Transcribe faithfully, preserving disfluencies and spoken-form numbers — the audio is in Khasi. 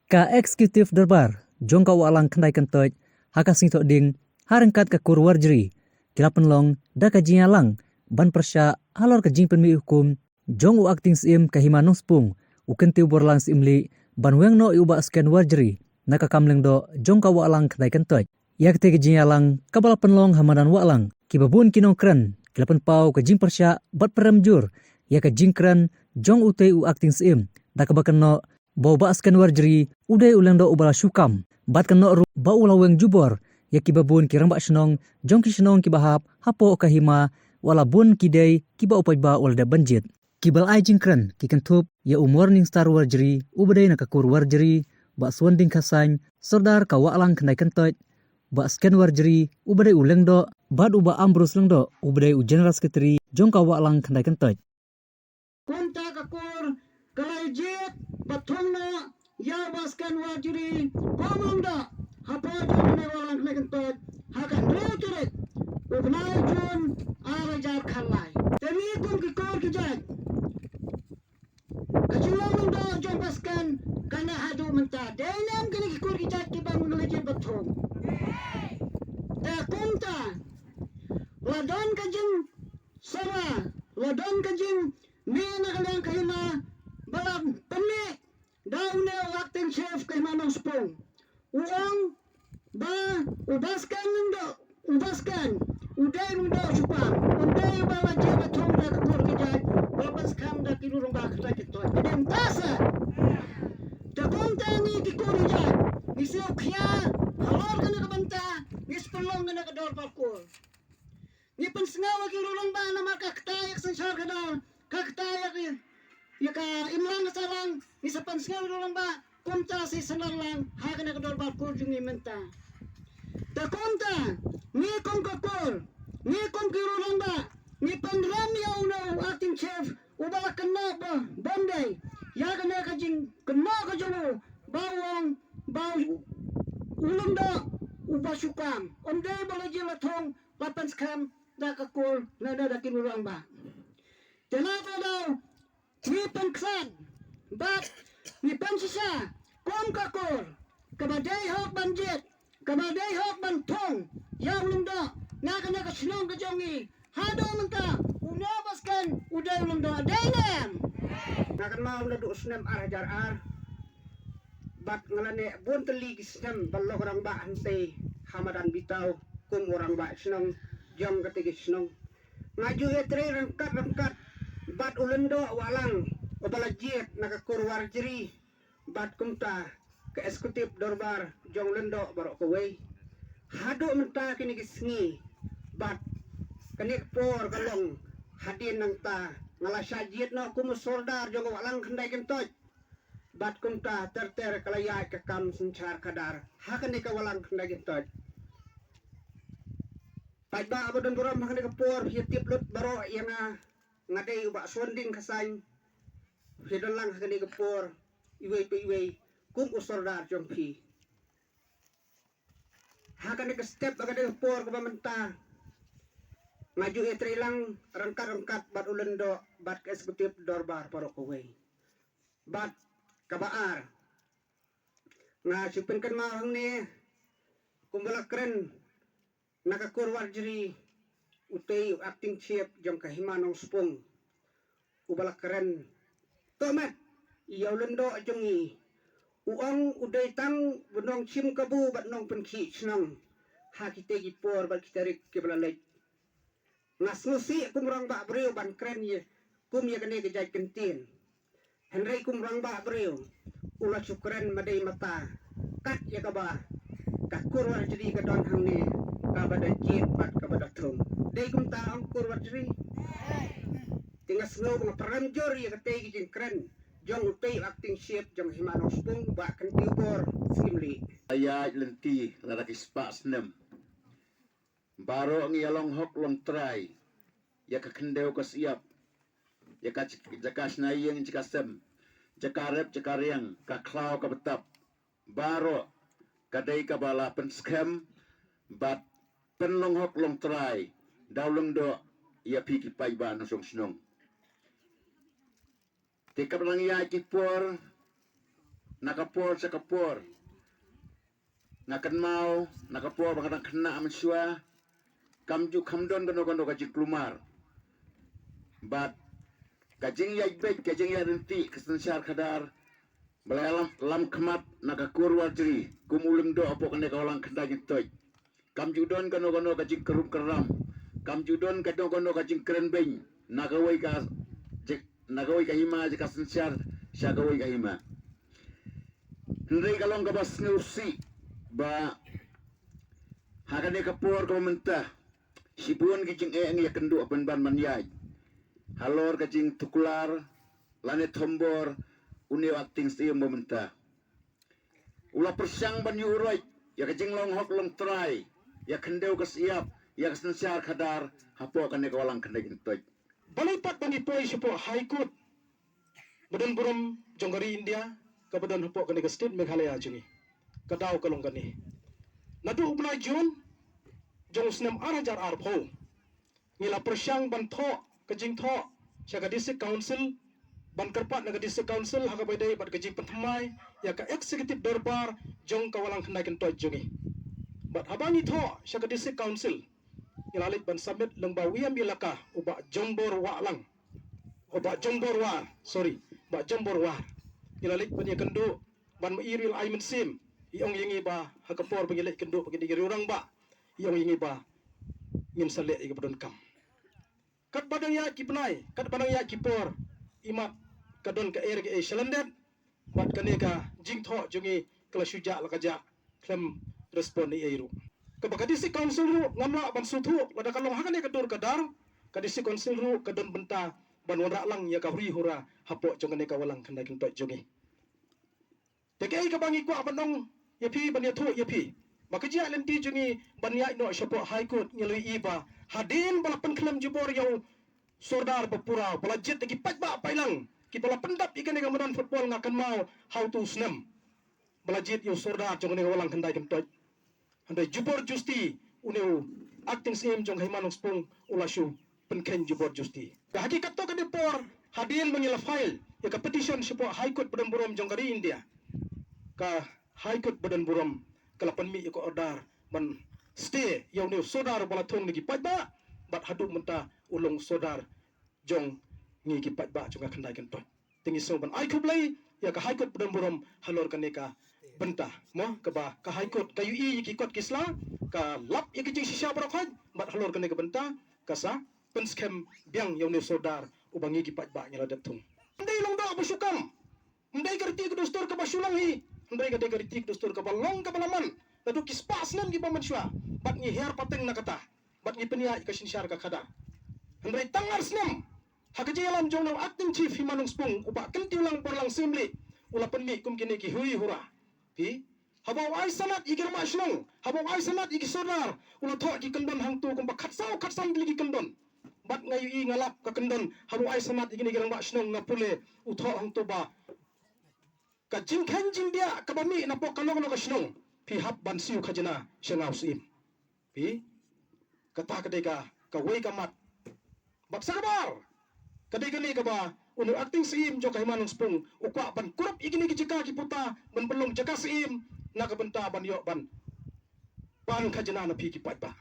Ka Executive Dorbar jong ka Wahlang Khyndai Kyntoit ha ka Sngi Thohdieng ha ryngkat ka Kur Warjri ki la pynlong da ka jingïalang ban pyrshah halor ka jingpynmih hukum jong u Acting Syiem ka Hima Nongspung, u Kyntiew Borlang Syiemlieh, ban weng noh ïa u Bah Sken Warjri na ka kam lyngdoh jong ka Wahlang Khyndai Kyntoit. Ïa katei ka jingïalang kaba la pynlong ha madan Wahlang, kiba bun ki nongkren ki la pynpaw ka jingpyrshah bad pyrem jur ïa ka jingkren jong utei u Acting Syiem, da kaba kynnoh ba u Bah Sken Warjri u dei u lyngdoh uba la shu kam, bad kynnoh ruh ba u la weng jubor ïa kiba bun ki rangbah shnong jong ki shnong kiba hap hapoh ka hima, wat la bun ki dei kiba u paidbah u la dep ban jied. Kiba la ai jingkren ki kynthup ïa u Morning Star Warjri uba dei na ka Kur Warjri, Bah Suandieng Khasain, Sordar ka Wahlang Khyndai Kyntoit, Bah Sken Warjri uba dei u lyngdoh, bad u Bah Ambrose Lyngdoh uba dei u General Secretary jong ka Wahlang Khyndai Kyntoit. Kumta ka kur ka la jied bad thung noh ïa u Bah Sken Warjri kum u lyngdoh hapoh jong ka Wahlang Khyndai Kyntoit ha ka hynriew tarik u bnai Jun ar hajar khatlai. Te ngi kum ki kur ki jait, ka jinglong lyngdoh jong u Bah Sken ka nang haduh mynta. Dei ne em kine ki kur ki jait kiba ngi la jied bad thung? Te kumta la don ka jing sara, la don ka jingmih na ka liang ka hima ba la pynmih da une u Acting Chief ka Hima Nongspung. U ong ba u Bah Sken Lyngdoh, u Bah Sken u dei u lyngdoh shu kam, um dei uba la jied bad thung da ka kur ka jait, ba la pynskhem da ki rangbah khyndai kyntoit. Ka dei mynta sa. Te kumta ngi ki kur ki jait ngi sngewkhia halor kane ka bynta, ngi sa pynlong kane ka dorbar kur. Ngi pynsngew ïa ki rangbah namar ka kta ïa ka synshar khadar, ka kta ïa ki, ïa ka imlang ka sahlang, ngi sa pynsngew ïa ki rangbah, kumta sa synshar lang ha kane ka dorbar kur jong ngi mynta. Te kumta ngi kum ka kur, ngi kum ki rangbah, ngi pynrem ïa une u Acting Chief uba la kynnoh ba, bym dei, ïa kane ka jingkynnoh ka jong u ba u ong ba u, u lyngdoh uba shu kam, um dei ba la jied la thung, ba pynskhem da ka kur, na da, da ki rangbah. Te na kata ka daw ngi pynkhlaiñ bad ngi pynshisha kum ka kur kaba dei hok ban jied, kaba dei hok ban thung ïa u lyngdoh na kane ka shnong ka jong ngi. Haduh mynta une u Bah Sken u dei u lyngdoh, dei ne em? Nga kynmaw naduh u snem ar hajar ar bad nga la neh bun tylli ki snem ban long rangbah hangtei ha madan Bitau kum u rangbah shnong jong katei ka shnong. Nga ju ïatrei ryngkat ryngkat bad u lyngdoh Wahlang uba la jied na ka kur Warjri, bad kumta ka executive dorbar jong u lyngdoh baroh kawei. Haduh mynta kine ki sngi bad kane ka por ka long hadien nangta nga la shah jied noh kum u sordar jong ka Wahlang Khyndai Kyntoit. Bad kumta ter ter ka la ïaid ka kam synshar khadar ha kane ka Wahlang Khyndai Kyntoit. Paidbah ba don burom, ha kane ka por phi tip lut baroh ïa nga, nga dei u Bah Suandieng Khasain. Phi don lang ha kane ka por iwei pa iwei kum u sordar jong phi. Ha kane ka step, ha kane ka por kaba mynta nga ju ïatrei lang ryngkat ryngkat bad u lyngdoh bad ka executive dorbar baroh kawei. Bad kaba ar, nga shu pynkynmaw hangne kumba la kren na ka kur Warjri, utei u Acting Chief jong ka Hima Nongspung uba la kren tohmet ïa u lyngdoh jong ngi. U ong u dei tang u nongshim kabu bad nongpynkhih shnong ha kitei ki por bad ki tarik kiba la leit. Nga sngewsih kum rangbah briew ban kren ïa kum ïa kane ka jait kyntien. Hynrei kum rangbah briew u la shu kren ma dei mata kat ïa kaba ka kur Warjri ka don hangne, kaba da jied bad kaba da thung. Dei kumta ong kur Warjri? Te nga sngew ba nga pyrem jur ïa katei ka jingkren jong utei u Acting Chief jong Hima Nongspung, Bah Kyntiew Bor Syiemlieh. Ïa lynti lada ki spah snem baroh ngi ïa long hok long trai, ïa ka khyndew ka shyiap, ïa ka jaka shna ïing jaka sem, jaka rep jaka riang, ka khlaw ka btap, baroh ka dei kaba la pynskhem bad pynlong hok long trai da u lyngdoh ïa phi ki paidbah nongshong shnong. Te kaba nang ïaid ki por Na ka por sha ka por, nga kynmaw na ka por ba nga dang khynnah mynshuwa, kam ju kham don kano kano ka jingkulmar. Bad ka jingïaid beit, ka jingïaid ryntih ka synshar khadar ba la lam, lam khmat na ka kur Warjri kum u lyngdoh hapoh kane ka Walang Khyndai Kyntoit. Kam ju don kano kano ka jingkyrrum kyrram, kam ju don kano kano ka jingkren beiñ na kawei ka jing, na kawei ka hima jong ka synshar sha kawei ka hima. Hynrei ka long kaba sngewsih ba ha kane ka por kaba mynta, shibun ki jingeh ngi ïakynduh pynban ban ïaid halor ka jingtuklar lane thombor une u acting C M ba mynta. U la pyrshang ban ïuhroit ïa ka jinglong hok long trai, ïa ka khyndew ka shyiap, ïa ka synshar khadar hapoh kane ka Walang Khyndai Kyntoit. Balei pat ba ngi poi shapoh High Court ba don burom jong ka ri India, kaba don hapoh kane ka state Meghalaya jong ngi? Ka daw ka long kane. Naduh u bnai June jong u snem ar hajar arphew, ngi la pyrshang ban thoh ka jingthoh sha ka District Council, ban kyrpad na ka District Council ha kaba ïadei bad ka jingpynthymmai ïa ka Executive Dorbar jong ka Walang Khyndai Kyntoit jong ngi. Bad haba ngi thoh sha ka District Council, ngi la leit ban submit lyngba u E M elaka, u Bah Jombor Wahlang, u Bah Jombor War, sorry, Bah Jombor War. Ngi la leit ban ïakynduh, ban ma i ruh i la ai mynsiem, i ong ïa ngi ba ha ka por ba ngi leit kynduh bad kine ki rangbah, i ong ïa ngi ba ngin sa leh ïa kaba donkam. Katba dang ïaid ki bnai, katba dang ïaid ki por, imat ka don kaei re kaei sha lyndet, bad kane ka jingthoh jong ngi ka la shu jah la ka jah, khlem respond ei ei ruh. Kaba ka District Council ruh ngam lah ban sngewthuh, lada ka long ha kane ka dur ka dar, ka District Council ruh ka don bynta ban wanrah lang ïa ka huri hura hapoh jong kane ka Walang Khyndai Kyntoit jong ngi. Te kaei kaba ngi kwah ban ong ïa phi, ban ïathuh ïa phi, ba ka jingïaid lynti jong ngi ban ïaid noh shapoh High Court, ngi la ïohi ba hadien ba la pynkhlem jubor ïa u Sordar ba pura, ba la jied ïa ki paidbah paidlang kiba la pyndap ïa kane ka madan football, nga kynmaw ha uto u snem ba la jied ïa u Sordar jong kane ka Walang Khyndai Kyntoit. Hynrei jubor justi une u acting C M jong ka Hima Nongspung u la shu pynkheiñ jubor justi. Ka hakikat to ka dei por hadien ba ngi la file ïa ka petition shapoh High Court ba don burom jong ka ri India, ka High Court ba don burom ka la pynmih ïa ka order ban stay ïa une u Sordar ba la thung na ki paidbah, bad haduh mynta u long Sordar jong ngi ki paidbah jong ka Khyndai Kyntoit. Te ngi sngew ban ai khublei ïa ka High Court ba don burom halor kane ka bynta, mo, kaba ka High Court ka ïohi ïa ki kot ki sla, ka lap ïa ki jingshisha baroh khoit, bad halor kane ka bynta ka sa pynskhem biang ïa une u Sordar uba ngi ki paidbah ngi la dep thung. Ym dei lyngdoh ba shu kam, ym dei ka riti ka dustur kaba shu long hi, hynrei ka dei ka riti ka dustur kaba long kaba la man naduh ki spah snem kiba mynshuwa, bad ngi hiar pateng na kata, bad ngi pynïaid ka synshar ka khadar. Hynrei tang ar snem ha ka jingïalam jong u acting chief Hima Nongspung, u Bah Kyntiewlang Borlang Syiemlieh u la pynmih kum kine ki huri hura. Phi, haba u ai sanad ïa ki rangbah shnong, haba u ai sanad ïa ki Sordar, u la thoh ki kyndon hangto kumba khatsaw khatsan tylli ki kyndon. Bad nga ïohi nga lap ka kyndon, haba u ai sanad ïa kine ki rangbah shnong, nga pule u thoh hangto ba ka jingkheiñ jingdiah kaba mih napoh kano kano ka shnong, phi hap ban siew khajna sha nga u Syiem. Phi, kata ka dei ka, kawei ka mat. Bad sa kaba ar, ka dei kane kaba une u acting Syiem jong ka Hima Nongspung u kwah ban kurup ïa kine ki jaka ki puta ban pynlong jaka Syiem na ka bynta ban ïoh ban pan khajna na phi ki paidbah.